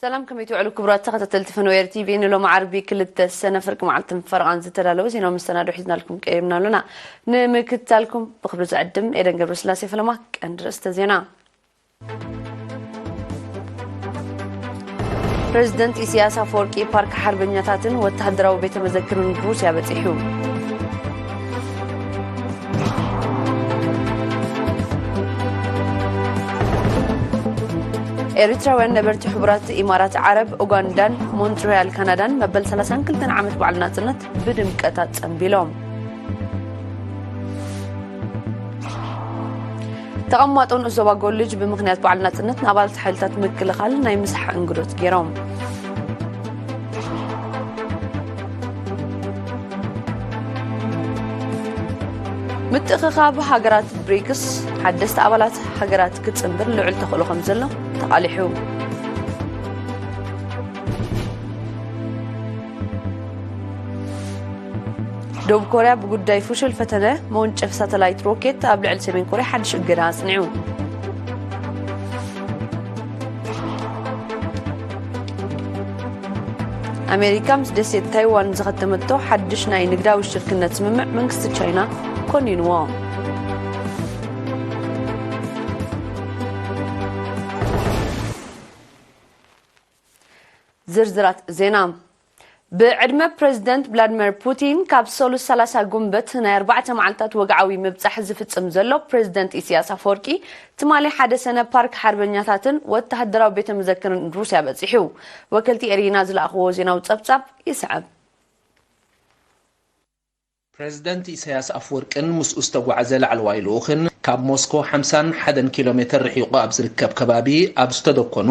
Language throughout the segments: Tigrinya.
ሰላም፣ ከመይ ትውዕሉ ክቡራት ተኸታተልቲ ፈነወ ኤር ቲቪ? ንሎሚ ዓርቢ ክልተ ሰነ ፍርቂ መዓልትን ፈረቓን ዝተዳለወ ዜናዊ መሰናዶ ሒዝናልኩም ቀሪብና ኣለና። ንምክትታልኩም ብኽብሪ ዝዕድም ኤደን ገብረስላሴ ፈለማ። ቀንዲ ርእስተ ዜና። ፕሬዚደንት ኢሳያስ ኣፈወርቂ ፓርክ ሓርበኛታትን ወተሃደራዊ ቤተ መዘክርን ሩስያ በጺሑ። ኤሪትራውያን ነበርቲ ሕቡራት ኢማራት ዓረብ፣ ኡጋንዳን ሞንትሪያል ካናዳን መበል ሰላሳን ክልተን ዓመት በዓል ናጽነት ብድምቀት ኣጸንቢሎም። ተቐማጦ ንኡስ ዞባ ጎልጅ ብምኽንያት በዓል ናጽነት ንኣባላት ሓይልታት ምክልኻል ናይ ምሳሕ እንግዶት ገይሮም። ምትእኽኻብ ሃገራት ብሪክስ ሓደስቲ ኣባላት ሃገራት ክጽንብር ልዑል ተኽእሎ ከም ዘሎ ተቓሊሑ። ደቡብ ኮርያ ብጉዳይ ፍሹል ፈተነ መወንጨፊ ሳተላይት ሮኬት ኣብ ልዕሊ ሰሜን ኮርያ ሓድሽ እገዳ ኣጽኒዑ። ኣሜሪካ ምስ ደሴት ታይዋን ዝኸተመቶ ሓድሽ ናይ ንግዳዊ ሽርክነት ስምምዕ መንግስቲ ቻይና ኮኒንዎ። ዝርዝራት ዜና። ብዕድመ ፕሬዚደንት ቭላድሚር ፑቲን ካብ ሰሉስ ሰላሳ ጉንበት ናይ ኣርባዕተ መዓልታት ወግዓዊ ምብጻሕ ዝፍጽም ዘሎ ፕሬዚደንት ኢሳያስ ኣፈወርቂ፣ ትማሊ ሓደ ሰነ ፓርክ ሓርበኛታትን ወተሃደራዊ ቤተ መዘክርን ሩስያ በጺሑ። ወከልቲ ኤሪና ዝለኣኽዎ ዜናዊ ጸብጻብ ይስዕብ። ፕሬዚደንት ኢሳያስ ኣፈወርቅን ምስኡ ዝተጓዓዘ ላዕለዋይ ልኡኽን ካብ ሞስኮ ሓምሳን ሓደን ኪሎ ሜተር ርሒቑ ኣብ ዝርከብ ከባቢ ኣብ ዝተደኮኑ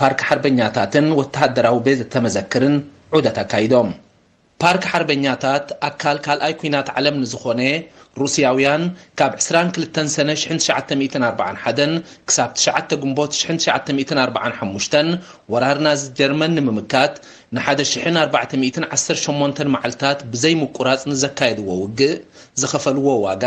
ፓርክ ሓርበኛታትን ወተሃደራዊ ቤተ መዘክርን ዑደት ኣካይዶም። ፓርክ ሓርበኛታት ኣካል ካልኣይ ኲናት ዓለም ንዝኾነ፣ ሩስያውያን ካብ ዕስራን ክልተን ሰነ ሽሕን ትሽዓተ ሚእትን ኣርባዓን ሓደን ክሳብ ትሽዓተ ግንቦት ሽሕን ትሽዓተ ሚእትን ኣርባዓን ሓሙሽተን ወራር ናዚ ጀርመን ንምምካት ንሓደ ሽሕን ኣርባዕተ ሚእትን ዓሰርተ ሸሞንተን መዓልታት ብዘይምቁራጽ ንዘካየድዎ ውግእ፣ ዝኸፈልዎ ዋጋ፣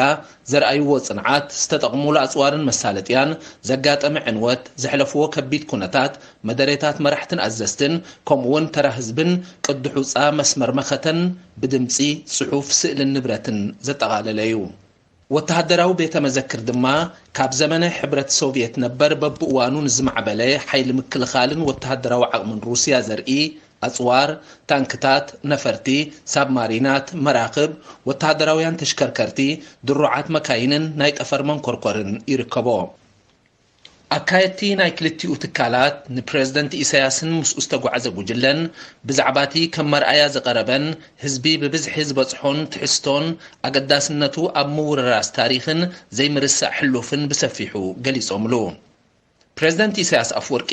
ዘርኣይዎ ጽንዓት፣ ዝተጠቕሙሉ ኣጽዋርን መሳለጥያን፣ ዘጋጠመ ዕንወት፣ ዘሕለፍዎ ከቢድ ኩነታት፣ መደሬታት መራሕትን ኣዘዝትን፣ ከምኡ'ውን ተራ ህዝብን ቅዲ ሑጻ መስመር መኸተን ብድምጺ፣ ጽሑፍ፣ ስእልን ንብረትን ዘጠቓለለ እዩ። ወተሃደራዊ ቤተ መዘክር ድማ ካብ ዘመነ ሕብረት ሶቭየት ነበር በብእዋኑ ንዝማዕበለ ሓይሊ ምክልኻልን ወተሃደራዊ ዓቕምን ሩስያ ዘርኢ ኣጽዋር፣ ታንክታት፣ ነፈርቲ፣ ሳብማሪናት፣ መራኽብ፣ ወተሃደራውያን ተሽከርከርቲ፣ ድሩዓት መካይንን ናይ ጠፈር መንኮርኮርን ይርከቦ። ኣካየድቲ ናይ ክልቲኡ ትካላት ንፕሬዝደንት ኢሳያስን ምስኡ ዝተጓዕዘ ጉጅለን ብዛዕባቲ ከም መርኣያ ዝቐረበን ህዝቢ ብብዝሒ ዝበጽሖን ትሕዝቶን ኣገዳስነቱ ኣብ ምውርራስ ታሪኽን ዘይምርሳዕ ሕሉፍን ብሰፊሑ ገሊጾምሉ። ፕሬዝደንት ኢሳያስ ኣፍወርቂ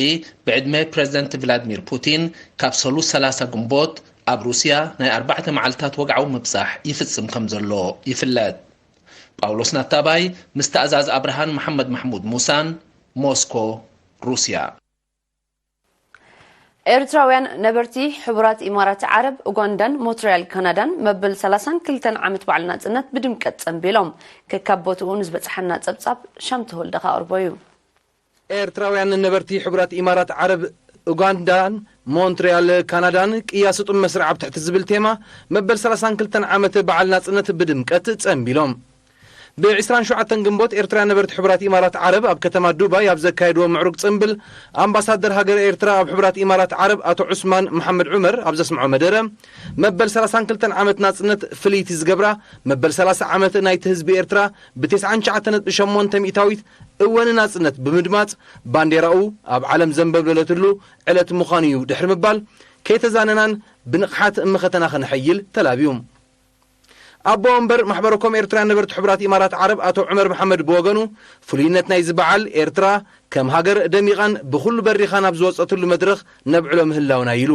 ብዕድመ ፕሬዝደንት ቭላድሚር ፑቲን ካብ ሰሉስ ሰላሳ ግንቦት ኣብ ሩስያ ናይ ኣርባዕተ መዓልታት ወግዓዊ ምብጻሕ ይፍጽም ከም ዘሎ ይፍለጥ። ጳውሎስ ናታባይ ምስ ተኣዛዝ ኣብርሃን መሓመድ ማሕሙድ ሙሳን፣ ሞስኮ፣ ሩስያ። ኤርትራውያን ነበርቲ ሕቡራት ኢማራት ዓረብ፣ ኡጋንዳን ሞንትሪያል ካናዳን መበል ሰላሳን ክልተን ዓመት በዓል ናጽነት ብድምቀት ጸንቢሎም። ከካብ ቦትኡ ንዝበጽሓና ጸብጻብ ሻም ተወልደ ከቕርቦ እዩ። ኤርትራውያን ነበርቲ ሕቡራት ኢማራት ዓረብ፣ ኡጋንዳን ሞንትሪያል ካናዳን ቅያ ስጡም መስርዕ ኣብ ትሕቲ ዝብል ቴማ መበል ሰላሳን ክልተን ዓመት በዓል ናጽነት ብድምቀት ጸንቢሎም። ብ ዕስራን ሸውዓተን ግንቦት ኤርትራውያን ነበርቲ ሕቡራት ኢማራት ዓረብ ኣብ ከተማ ዱባይ ኣብ ዘካየድዎ ምዕሩግ ጽንብል፣ ኣምባሳደር ሃገር ኤርትራ ኣብ ሕቡራት ኢማራት ዓረብ ኣቶ ዑስማን መሓመድ ዑመር ኣብ ዘስምዖ መደረ፣ መበል ሰላሳን ክልተን ዓመት ናጽነት ፍልይቲ ዝገብራ፣ መበል ሰላሳ ዓመት ናይቲ ህዝቢ ኤርትራ ብ ተስዓን ትሽዓተን ነጥቢ ሸሞንተ ሚእታዊት እወን ናጽነት ብምድማጽ፣ ባንዴራኡ ኣብ ዓለም ዘንበብለለትሉ ዕለት ምዃኑ እዩ ድሕሪ ምባል፣ ከይተዛነናን ብንቕሓት መኸተና ከነሐይል ተላብዩ። ኣቦ ወንበር ማሕበረ ኮም ኤርትራውያን ነበርቲ ሕቡራት ኢማራት ዓረብ ኣቶ ዑመር መሓመድ ብወገኑ፣ ፍሉይነት ናይዚ በዓል፣ ኤርትራ ከም ሃገር ደሚቓን ብኹሉ በሪኻን ኣብ ዝወጸትሉ መድረኽ ነብዕሎ ምህላውና ኢሉ።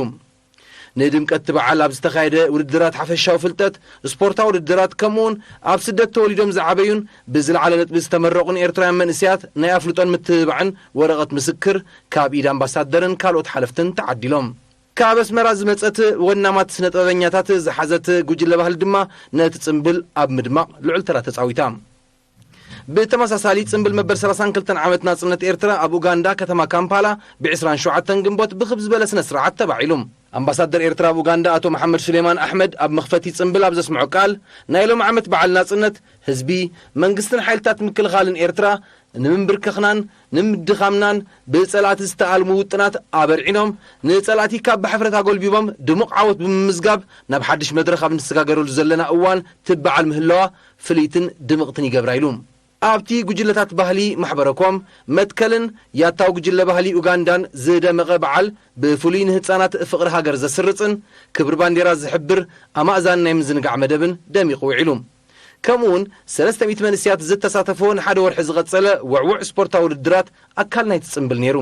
ንድምቀት እቲ በዓል ኣብ ዝተኻየደ ውድድራት ሓፈሻዊ ፍልጠት፣ ስፖርታዊ ውድድራት፣ ከምኡውን ኣብ ስደት ተወሊዶም ዝዓበዩን ብዝለዓለ ነጥቢ ዝተመረቑን ኤርትራውያን መንእሰያት ናይ ኣፍልጦን ምትብባዕን ወረቐት ምስክር ካብ ኢድ ኣምባሳደርን ካልኦት ሓለፍትን ተዓዲሎም። ካብ ኣስመራ ዝመጸት ወናማት ስነ ጥበበኛታት ዝሓዘት ጉጅለ ባህሊ ድማ ነቲ ጽምብል ኣብ ምድማቕ ልዑል ተራ ተጻዊታ። ብተመሳሳሊ፣ ጽምብል መበል ሰላሳን ክልተን ዓመት ናጽነት ኤርትራ ኣብ ኡጋንዳ፣ ከተማ ካምፓላ፣ ብ ዕስራን ሸውዓተን ግንቦት ብኽብ ዝበለ ስነ ስርዓት ተባዒሉ። ኣምባሳደር ኤርትራ ኣብ ኡጋንዳ ኣቶ መሓመድ ሱሌማን ኣሕመድ ኣብ መኽፈቲ ጽምብል ኣብ ዘስምዖ ቃል፣ ናይ ሎም ዓመት በዓል ናጽነት፣ ህዝቢ፣ መንግስትን ሓይልታት ምክልኻልን ኤርትራ ንምንብርከኽናን ንምድኻምናን ብጸላእቲ ዝተኣልሙ ውጥናት ኣበርዒኖም፣ ንጸላእቲ ካብ ብሕፍረት ኣጎልቢቦም ድሙቕ ዓወት ብምምዝጋብ ናብ ሓድሽ መድረኽ ኣብ ንሰጋገረሉ ዘለና እዋን ትበዓል ምህላዋ ፍልይትን ድምቕትን ይገብራ ኢሉ። ኣብቲ ጉጅለታት ባህሊ ማሕበረኮም መትከልን ያታው ጉጅለ ባህሊ ኡጋንዳን ዝደመቐ በዓል፣ ብፍሉይ ንህጻናት ፍቕሪ ሃገር ዘስርጽን ክብሪ ባንዴራ ዝሕብር ኣማእዛኒ ናይ ምዝንጋዕ መደብን ደሚቑ ውዒሉ። ከምኡውን ሰለስተ ሚእቲ መንእሰያት ዝተሳተፎ ንሓደ ወርሒ ዝቐጸለ ውዕዉዕ ስፖርታዊ ውድድራት ኣካል ናይቲ ጽምብል ነይሩ።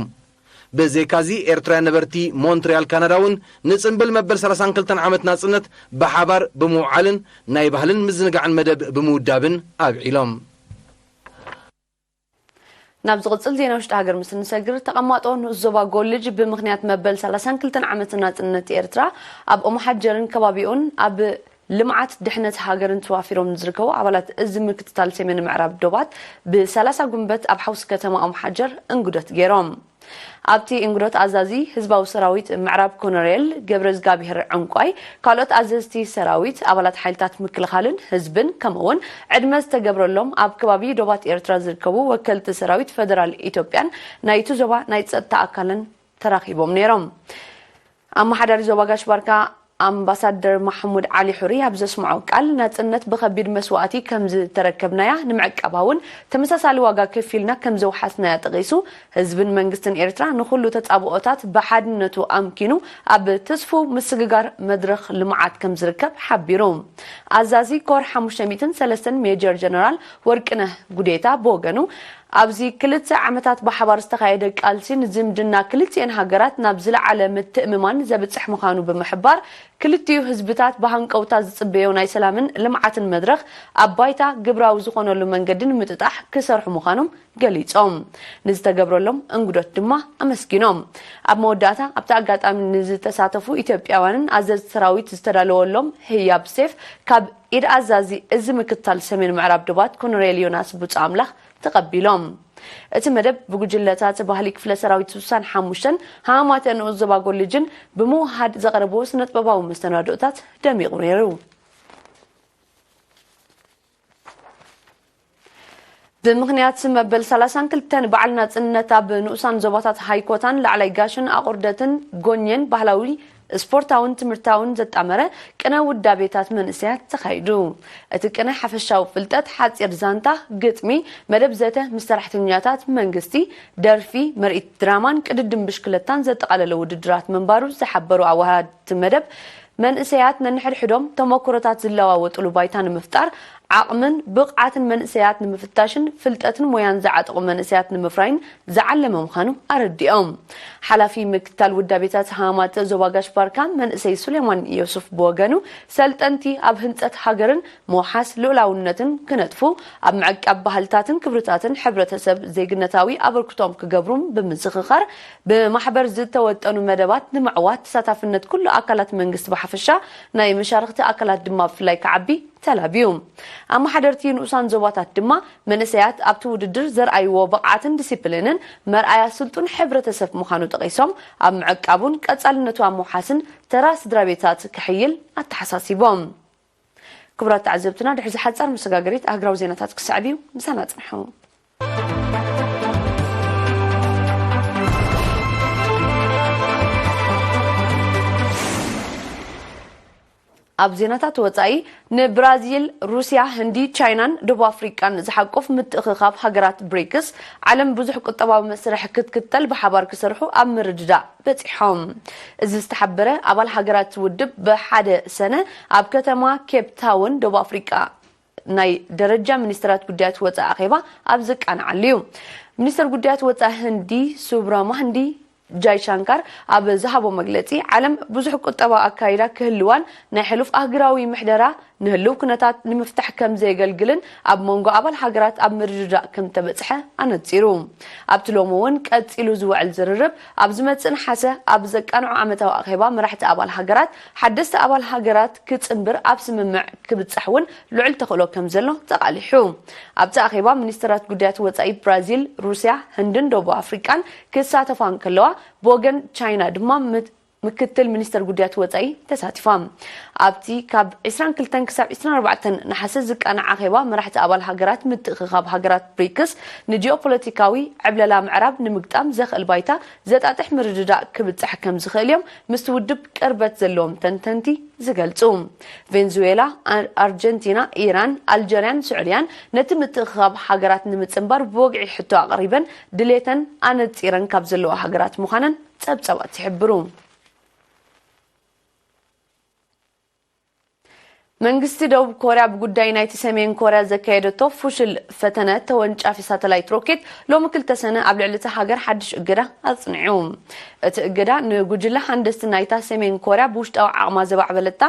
ብዘይካዚ፣ ኤርትራውያን ነበርቲ ሞንትሪያል ካናዳ እውን ንጽምብል መበል ሰላሳን ክልተን ዓመት ናጽነት ብሓባር ብምውዓልን ናይ ባህልን ምዝንጋዕን መደብ ብምውዳብን ኣብዒሎም። ናብ ዝቕጽል ዜና ውሽጢ ሃገር ምስ እንሰግር፣ ተቐማጦ ንኡስ ዞባ ጎልጅ ብምኽንያት መበል ሰላሳን ክልተን ዓመት ናጽነት ኤርትራ ኣብ ኦምሓጀርን ከባቢኡን ኣብ ልምዓት ድሕነት ሃገርን ተዋፊሮም ንዝርከቡ ኣባላት እዚ ምክትታል ሰሜን ምዕራብ ዶባት ብ30 ጉንበት ኣብ ሓውሲ ከተማ ኦምሓጀር እንግዶት ገይሮም። ኣብቲ እንግዶት ኣዛዚ ህዝባዊ ሰራዊት ምዕራብ ኮሎኔል ገብረዝጋብሄር ዕንቋይ፣ ካልኦት ኣዘዝቲ ሰራዊት፣ ኣባላት ሓይልታት ምክልኻልን ህዝብን፣ ከምኡ'ውን ዕድመ ዝተገብረሎም ኣብ ከባቢ ዶባት ኤርትራ ዝርከቡ ወከልቲ ሰራዊት ፈደራል ኢትዮጵያን ናይቲ ዞባ ናይ ጸጥታ ኣካልን ተራኺቦም ነይሮም። ኣመሓዳሪ ዞባ ጋሽ ባርካ ኣምባሳደር ማሕሙድ ዓሊ ሑሪ ኣብ ዘስምዖ ቃል፣ ናጽነት ብኸቢድ መስዋእቲ ከም ዝተረከብናያ፣ ንምዕቃባ እውን ተመሳሳሊ ዋጋ ከፊልና ከም ዘውሓስናያ ጠቒሱ፣ ህዝብን መንግስትን ኤርትራ ንኹሉ ተጻብኦታት ብሓድነቱ ኣምኪኑ ኣብ ትስፉው ምስግጋር መድረኽ ልምዓት ከም ዝርከብ ሓቢሩ። ኣዛዚ ኮር ሓሙሽተ ሚእትን ሰለስተን ሜጀር ጀነራል ወርቅነህ ጉዴታ ብወገኑ፣ ኣብዚ ክልተ ዓመታት ብሓባር ዝተኻየደ ቃልሲ ንዝምድና ክልቲኤን ሃገራት ናብ ዝለዓለ ምትእምማን ዘብጽሕ ምዃኑ ብምሕባር፣ ክልቲኡ ህዝብታት ብሃንቀውታ ዝጽበዮ ናይ ሰላምን ልምዓትን መድረኽ ኣብ ባይታ ግብራዊ ዝኾነሉ መንገዲ ንምጥጣሕ ክሰርሑ ምዃኖም ገሊጾም። ንዝተገብረሎም እንግዶት ድማ ኣመስጊኖም። ኣብ መወዳእታ ኣብቲ ኣጋጣሚ ንዝተሳተፉ ኢትዮጵያውያንን ኣዘዝቲ ሰራዊት ዝተዳለወሎም ህያብ ሴፍ ካብ ኢድ ኣዛዚ እዚ ምክትታል ሰሜን ምዕራብ ዶባት ኮሎኔል ዮናስ ቡጻ ኣምላኽ ተቐቢሎም። እቲ መደብ ብጉጅለታት ባህሊ ክፍለ ሰራዊት ስሳን ሓሙሽተን ሃማተ ንኡስ ዞባ ጎልጅን ብምውሃድ ዘቕረብዎ ስነጥበባዊ መሰናድኦታት ደሚቑ ነይሩ። ብምኽንያት መበል ሰላሳን ክልተን በዓል ናጽነት ኣብ ንኡሳን ዞባታት ሃይኮታን ላዕላይ ጋሽን ኣቑርደትን ጎኘን ባህላዊ ስፖርታውን ትምህርታውን ዘጣመረ ቅነ ውዳቤታት መንእሰያት ተኻይዱ። እቲ ቅነ ሓፈሻዊ ፍልጠት፣ ሓጺር ዛንታ፣ ግጥሚ፣ መደብ ዘተ ምስ ሰራሕተኛታት መንግስቲ፣ ደርፊ፣ ምርኢት ድራማን ቅድድም ብሽክለታን ዘጠቓለለ ውድድራት ምንባሩ ዝሓበሩ ኣዋሃድቲ መደብ፣ መንእሰያት ነንሕድሕዶም ተመክሮታት ዝለዋወጥሉ ባይታ ንምፍጣር፣ ዓቕምን ብቕዓትን መንእሰያት ንምፍታሽን ፍልጠትን ሞያን ዝዓጠቑ መንእሰያት ንምፍራይን ዝዓለመ ምዃኑ ኣረዲኦም። ሓላፊ ምክትታል ውዳቤታት ሃማተ ዞባ ጋሽ ባርካ መንእሰይ ሱሌማን ዮሱፍ ብወገኑ፣ ሰልጠንቲ ኣብ ህንጸት ሃገርን ምውሓስ ልኡላውነትን ክነጥፉ፣ ኣብ ምዕቃብ ባህልታትን ክብርታትን ሕብረተሰብ ዜግነታዊ ኣበርክቶም ክገብሩን ብምዝኽኻር፣ ብማሕበር ዝተወጠኑ መደባት ንምዕዋት ተሳታፍነት ኩሉ ኣካላት መንግስቲ ብሓፈሻ ናይ መሻርኽቲ ኣካላት ድማ ብፍላይ ክዓቢ ተላብዩ። ኣመሓደርቲ ንኡሳን ዞባታት ድማ መንእሰያት ኣብቲ ውድድር ዘርኣይዎ ብቕዓትን ዲሲፕሊንን መርኣያ ስልጡን ሕብረተሰብ ምዃኑ ጠቒሶም፣ ኣብ ምዕቃቡን ቀጻልነቱ ኣብ ምውሓስን ተራ ስድራ ቤታት ክሕይል ኣተሓሳሲቦም። ክቡራት ተዓዘብትና፣ ድሕሪ እዚ ሓጻር መሰጋገሪት ኣህግራዊ ዜናታት ክሰዕብ እዩ። ምሳና ጽንሑ። ኣብ ዜናታት ወጻኢ፣ ንብራዚል፣ ሩስያ፣ ህንዲ፣ ቻይናን ደቡብ ኣፍሪቃን ዝሓቁፍ ምትእኽኻብ ሃገራት ብሪክስ፣ ዓለም ብዙሕ ቁጠባዊ መስርሕ ክትክተል ብሓባር ክሰርሑ ኣብ ምርድዳእ በጺሖም። እዚ ዝተሓበረ ኣባል ሃገራት ውድብ ብሓደ ሰነ ኣብ ከተማ ኬፕ ታውን ደቡብ ኣፍሪቃ ናይ ደረጃ ሚኒስትራት ጉዳያት ወጻኢ ኣኼባ ኣብ ዝቃንዓሉ እዩ። ሚኒስትር ጉዳያት ወጻኢ ህንዲ ሱብራማህንዲ ጃይ ሻንካር ኣብ ዝሃቦ መግለጺ፣ ዓለም ብዙሕ ቁጠባዊ ኣካይዳ ክህልዋን ናይ ሕሉፍ ኣህጉራዊ ምሕደራ ንህልው ኩነታት ንምፍታሕ ከም ዘየገልግልን ኣብ መንጎ ኣባል ሃገራት ኣብ ምርድዳእ ከም ተበጽሐ ኣነጺሩ። ኣብቲ ሎሚ እውን ቀጺሉ ዝውዕል ዝርርብ፣ ኣብ ዝመጽእ ነሓሰ ኣብ ዘቃንዖ ዓመታዊ ኣኼባ መራሕቲ ኣባል ሃገራት፣ ሓደስቲ ኣባል ሃገራት ክጽንብር ኣብ ስምምዕ ክብጻሕ እውን ልዑል ተኽእሎ ከም ዘሎ ተቓሊሑ። ኣብቲ ኣኼባ ሚኒስትራት ጉዳያት ወጻኢ ብራዚል፣ ሩስያ፣ ህንድን ደቡብ ኣፍሪቃን ክሳተፋ እንከለዋ፣ ብወገን ቻይና ድማ ምት- ምክትል ሚኒስተር ጉዳያት ወጻኢ ተሳቲፋ። ኣብቲ ካብ ዕስራን ክልተን ክሳብ ዕስራን ኣርባዕተን ነሓሰ ዝቃናዕ ኣኼባ መራሕቲ ኣባል ሃገራት ምትእኽኻብ ሃገራት ብሪክስ ንጂኦፖለቲካዊ ዕብለላ ምዕራብ ንምግጣም ዘኽእል ባይታ ዘጣጥሕ ምርድዳእ ክብጻሕ ከም ዝኽእል እዮም ምስቲ ውድብ ቅርበት ዘለዎም ተንተንቲ ዝገልጹ። ቬንዙዌላ፣ ኣር- ኣርጀንቲና፣ ኢራን፣ ኣልጀርያን ስዑድያን ነቲ ምትእኽኻብ ሃገራት ንምጽንባር ብወግዒ ሕቶ ኣቕሪበን ድሌተን ኣነጺረን ካብ ዘለዋ ሃገራት ምዃነን ጸብጻባት ይሕብሩ። መንግስቲ ደቡብ ኮርያ ብጉዳይ ናይቲ ሰሜን ኮርያ ዘካየደቶ ፍሹል ፈተነ ተወንጫፊ ሳተላይት ሮኬት ሎሚ ክልተ ሰነ ኣብ ልዕሊ እታ ሃገር ሓድሽ እገዳ ኣጽኒዑ። እቲ እገዳ ንጉጅለ ሃንደስቲ ናይታ ሰሜን ኮርያ ብውሽጣዊ ዓቕማ ዘባዕበለታ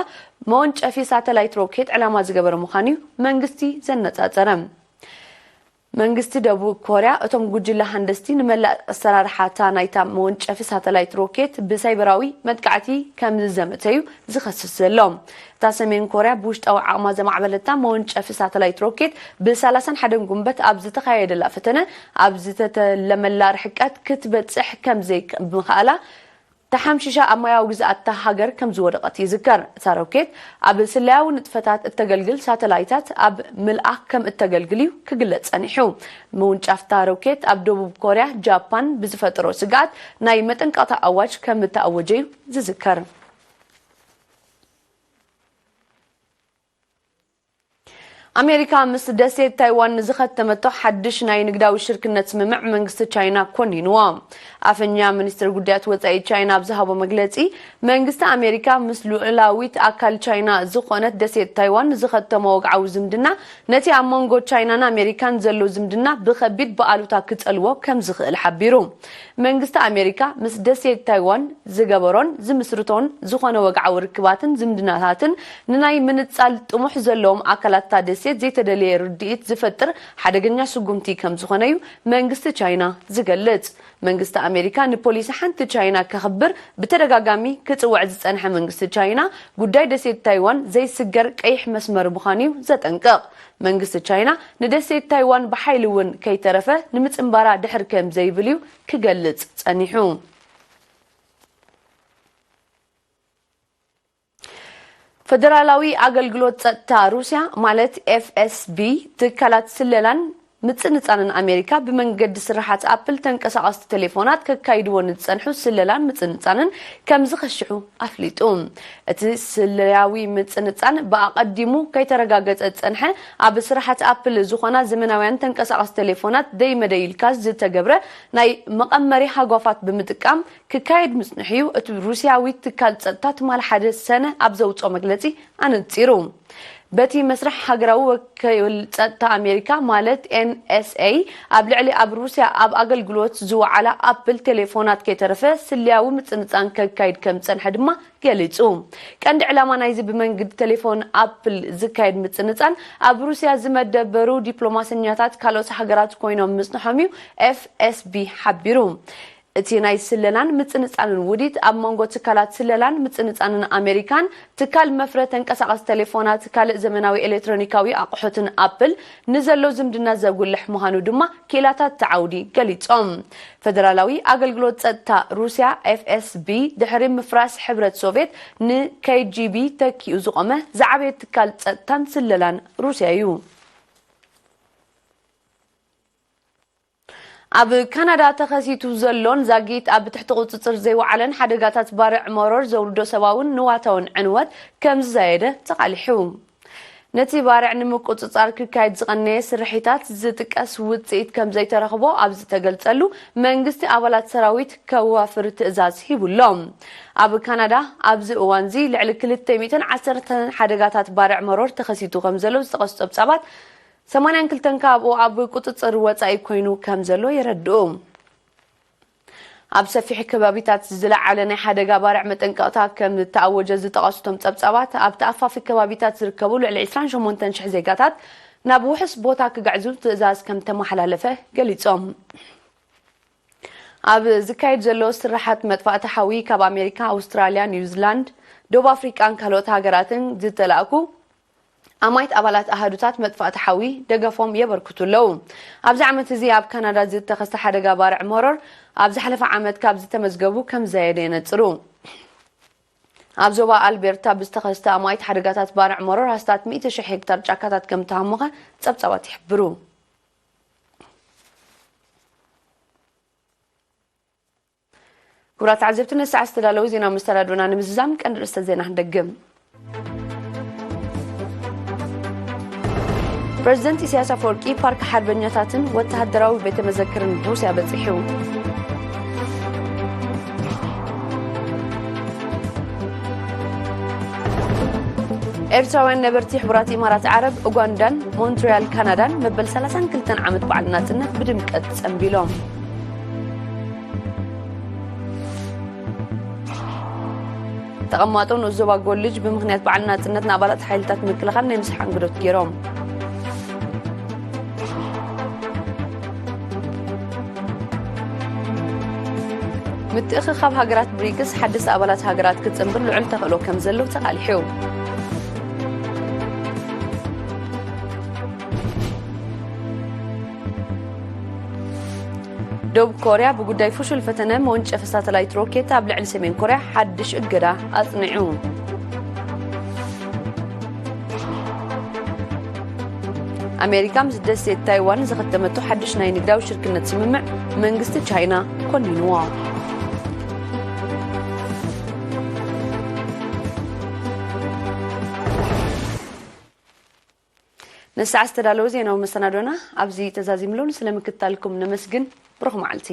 መወንጨፊ ሳተላይት ሮኬት ዕላማ ዝገበረ ምዃኑ እዩ መንግስቲ ዘነጻጸረ። መንግስቲ ደቡብ ኮርያ እቶም ጉጅለ ሃንደስቲ ንመላእ ኣሰራርሓታ ናይታ መወንጨፊ ሳተላይት ሮኬት ብሳይበራዊ መጥቃዕቲ ከም ዝዘመተዩ ዝኸስስ ዘሎ። እታ ሰሜን ኮርያ ብውሽጣዊ ዓቕማ ዘማዕበለታ መወንጨፊ ሳተላይት ሮኬት ብ ሰላሳን ሓደን ጉንበት ኣብ ዝተኻየደላ ፈተነ ኣብ ዝተተለመላ ርሕቀት ክትበጽሕ ከም ዘይምኽኣላ ተሓምሺሻ ኣብ ማያዊ ግዝኣት እታ ሃገር ከም ዝወደቐት ይዝከር። እታ ሮኬት ኣብ ስለያዊ ንጥፈታት እተገልግል ሳተላይታት ኣብ ምልኣኽ ከም እተገልግል እዩ ክግለጽ ጸኒሑ። ምውንጫፍታ ሮኬት ኣብ ደቡብ ኮርያ፣ ጃፓን ብዝፈጠሮ ስግኣት ናይ መጠንቀቕታ ኣዋጅ ከም እተኣወጀ እዩ ዝዝከር። ኣሜሪካ ምስ ደሴት ታይዋን ንዝኸተመቶ ሓድሽ ናይ ንግዳዊ ሽርክነት ስምምዕ መንግስቲ ቻይና ኮኒንዎ። ኣፈኛ ሚኒስትር ጉዳያት ወጻኢ ቻይና ኣብ ዝሃቦ መግለጺ፣ መንግስቲ ኣሜሪካ ምስ ልዑላዊት ኣካል ቻይና ዝኾነት ደሴት ታይዋን ንዝኸተሞ ወግዓዊ ዝምድና፣ ነቲ ኣብ መንጎ ቻይናን ኣሜሪካን ዘሎ ዝምድና ብኸቢድ ብኣሉታ ክጸልዎ ከም ዝኽእል ሓቢሩ። መንግስቲ ኣሜሪካ ምስ ደሴት ታይዋን ዝገበሮን ዝምስርቶን ዝኾነ ወግዓዊ ርክባትን ዝምድናታትን ንናይ ምንጻል ጥሙሕ ዘለዎም ኣካላት እታ ደሴት ዘይተደለየ ርድኢት ዝፈጥር ሓደገኛ ስጉምቲ ከም ዝኾነ እዩ መንግስቲ ቻይና ዝገልጽ። መንግስቲ ኣሜሪካ ንፖሊሲ ሓንቲ ቻይና ከኽብር ብተደጋጋሚ ክጽውዕ ዝጸንሐ መንግስቲ ቻይና፣ ጉዳይ ደሴት ታይዋን ዘይስገር ቀይሕ መስመር ምዃኑ እዩ ዘጠንቅቕ። መንግስቲ ቻይና ንደሴት ታይዋን ብሓይሊ እውን ከይተረፈ ንምጽንባራ ድሕር ከም ዘይብል እዩ ክገልጽ ጸኒሑ። ፈደራላዊ ኣገልግሎት ጸጥታ ሩስያ ማለት ኤፍኤስቢ ትካላት ስለላን ምጽንጻንን ኣሜሪካ ብመንገዲ ስርሓት ኣፕል ተንቀሳቐስቲ ቴሌፎናት ከካይድዎ ንዝጸንሑ ስለላን ምጽንጻንን ከም ዝኸሽሑ ኣፍሊጡ። እቲ ስለያዊ ምጽንጻን ብኣቐዲሙ ከይተረጋገጸ ዝጸንሐ ኣብ ስርሓት ኣፕል ዝኾና ዘመናውያን ተንቀሳቐስቲ ቴሌፎናት ደይ መደይ ኢልካ ዝተገብረ ናይ መቐመሪ ሃጓፋት ብምጥቃም ክካየድ ምጽንሑ እዩ እቲ ሩስያዊ ትካል ጸጥታ ትማል ሓደ ሰነ ኣብ ዘውጽኦ መግለጺ ኣነጺሩ። በቲ መስርሕ ሃገራዊ ወኪል ጸጥታ ኣሜሪካ ማለት ኤንኤስኤ ኣብ ልዕሊ ኣብ ሩስያ ኣብ ኣገልግሎት ዝወዓላ ኣፕል ቴሌፎናት ከይተረፈ ስልያዊ ምጽንጻን ከካይድ ከም ዝጸንሐ ድማ ገሊጹ። ቀንዲ ዕላማ ናይዚ ብመንገዲ ቴሌፎን ኣፕል ዝካየድ ምጽንጻን ኣብ ሩስያ ዝመደበሩ ዲፕሎማሰኛታት ካልኦት ሃገራት ኮይኖም ምጽንሖም እዩ ኤፍኤስቢ ሓቢሩ። እቲ ናይ ስለላን ምጽንጻንን ውዲት ኣብ መንጎ ትካላት ስለላን ምጽንጻንን ኣሜሪካን ትካል መፍረ ተንቀሳቐስ ቴሌፎናት ካልእ ዘመናዊ ኤሌክትሮኒካዊ ኣቑሑትን ኣፕል ንዘሎ ዝምድና ዘጉልሕ ምዃኑ ድማ ክኢላታት እቲ ዓውዲ ገሊጾም። ፈደራላዊ ኣገልግሎት ጸጥታ ሩስያ ኤፍኤስቢ ድሕሪ ምፍራስ ሕብረት ሶቭየት ንኬጂቢ ተኪኡ ዝቖመ ዝዓበየ ትካል ጸጥታን ስለላን ሩስያ እዩ። ኣብ ካናዳ ተኸሲቱ ዘሎን ዛጊት ኣብ ትሕቲ ቁጽጽር ዘይወዓለን ሓደጋታት ባርዕ መሮር ዘውርዶ ሰብኣውን ንዋታውን ዕንወት ከም ዝዛየደ ተቓሊሑ። ነቲ ባርዕ ንምቁጽጻር ክካየድ ዝቐነየ ስርሒታት ዝጥቀስ ውጽኢት ከም ዘይተረኽቦ ኣብ ዝተገልጸሉ መንግስቲ ኣባላት ሰራዊት ከዋፍር ትእዛዝ ሂቡ ኣሎ። ኣብ ካናዳ ኣብዚ እዋንዚ ልዕሊ ክልተ ሚእትን ዓሰርተን ሓደጋታት ባርዕ መሮር ተኸሲቱ ከም ዘሎ ዝጠቐሱ ጸብጻባት ሰማንያን ክልተን ካብኡ ኣብ ቁጽጽር ወጻኢ ኮይኑ ከም ዘሎ የረድኡ። ኣብ ሰፊሕ ከባቢታት ዝለዓለ ናይ ሓደጋ ባርዕ መጠንቀቕታ ከም እተኣወጀ ዝጠቐሱ እቶም ጸብጻባት፣ ኣብ ተኣፋፊ ከባቢታት ዝርከቡ ልዕሊ ዕስራን ሸሞንተን ሽሕ ዜጋታት ናብ ውሑስ ቦታ ክግዕዙ ትእዛዝ ከም ተመሓላለፈ ገሊጾም። ኣብ ዝካየድ ዘሎ ስራሓት መጥፋእቲ ሓዊ ካብ ኣሜሪካ፣ ኣውስትራልያ፣ ኒውዚላንድ፣ ደቡብ ኣፍሪቃን ካልኦት ሃገራትን ዝተላእኩ ኣማይት ኣባላት ኣሃዱታት መጥፋእቲ ሓዊ ደገፎም የበርክቱ ኣለዉ። ኣብዚ ዓመት እዚ ኣብ ካናዳ ዝተኸስተ ሓደጋ ባርዕ መሮር ኣብ ዝሓለፈ ዓመት ካብ ዝተመዝገቡ ከም ዝዘየደ የነጽሩ። ኣብ ዞባ ኣልቤርታ ብዝተኸስተ ኣማይት ሓደጋታት ባርዕ መሮር ኣስታት ሚእቲ ሽሕ ሄክታር ጫካታት ከም ተሃሞኸ ጸብጻባት ይሕብሩ። ክቡራት ተዓዘብቲ፣ ነሰዓ ዝተዳለዉ ዜና መሰናዶና ንምዝዛም ቀንዲ ርእስተ ዜና ክንደግም። ፕረዚደንት ኢሳያስ ኣፈወርቂ ፓርክ ሓርበኛታትን ወተሃደራዊ ቤተ መዘክርን ሩስያ በጺሑ። ኤርትራውያን ነበርቲ ሕቡራት ኢማራት ዓረብ፣ ኡጋንዳን ሞንትሪያል ካናዳን መበል ሰላሳን ክልተን ዓመት በዓል ናጽነት ብድምቀት ጸንቢሎም። ተቐማጦ ንኡስ ዞባ ጎልጅ ብምኽንያት በዓል ናጽነት ንኣባላት ሓይልታት ምክልኻል ናይ ምሳሕ ኣንግዶት ገይሮም። ምትእኽኻብ ሃገራት ብሪክስ ሓደስቲ ኣባላት ሃገራት ክጽንብር ልዑል ተኽእሎ ከም ዘሎ ተቓሊሑ። ደቡብ ኮርያ ብጉዳይ ፍሹል ፈተነ መወንጨፊ ሳተላይት ሮኬት ኣብ ልዕሊ ሰሜን ኮርያ ሓድሽ እገዳ ኣጽኒዑ። ኣሜሪካ ምስ ደሴት ታይዋን ዝኸተመቶ ሓድሽ ናይ ንግዳዊ ሽርክነት ስምምዕ መንግስቲ ቻይና ኮኒንዎ። ነሰዓ ዝተዳለወ ዜናዊ መሰናዶና ኣብዚ ተዛዚምሎን ስለ ምክታልኩም ነመስግን። ብሩኽ መዓልቲ።